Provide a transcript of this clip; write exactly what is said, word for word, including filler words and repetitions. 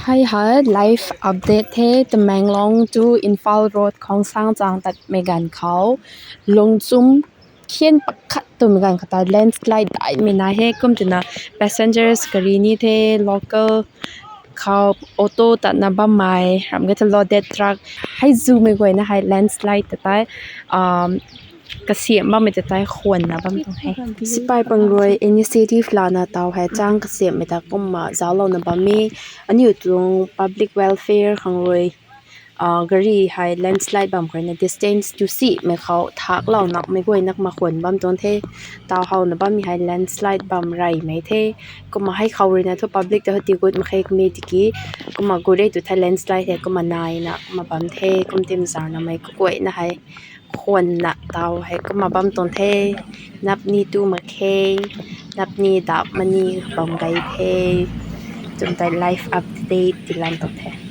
Hei hei live update the, Tamenglong to Imphal road khou sang chang tatmei ganv khou lungchum khian pakhat twmei ganv khou ta landslide daihmei nai he. Kum twna passengers gari ni the, local khou auto tatna bammei ram ge the, loaded truck, hei zumei guayna hei landslide ta tei kasiamh bammei ta tei khwanna bam tuang he. Sipai pang rui initiative lana taw hei chang kasiamhmei ta kumna zauclouna bam e. Aniu tuang public welfare khang rui gari hei landslide bam khou ruina distance tu simei khou thaklou nakmei guayna kumna khwan bam tuang the. Taw howna bammei hei landslide bam reymei the. Kumna hei khou ruina thu public ta hati gut mak khe kami tiki kumna gut e tu thei landslide hei kumna naina kumna bam the. Kum timzarnamei kaguayna hei khwanna taw hei kumna bam tuang the. Napni tu mak khe, napni dap mani bam gay the. Twmei tei live update tilan tuang the.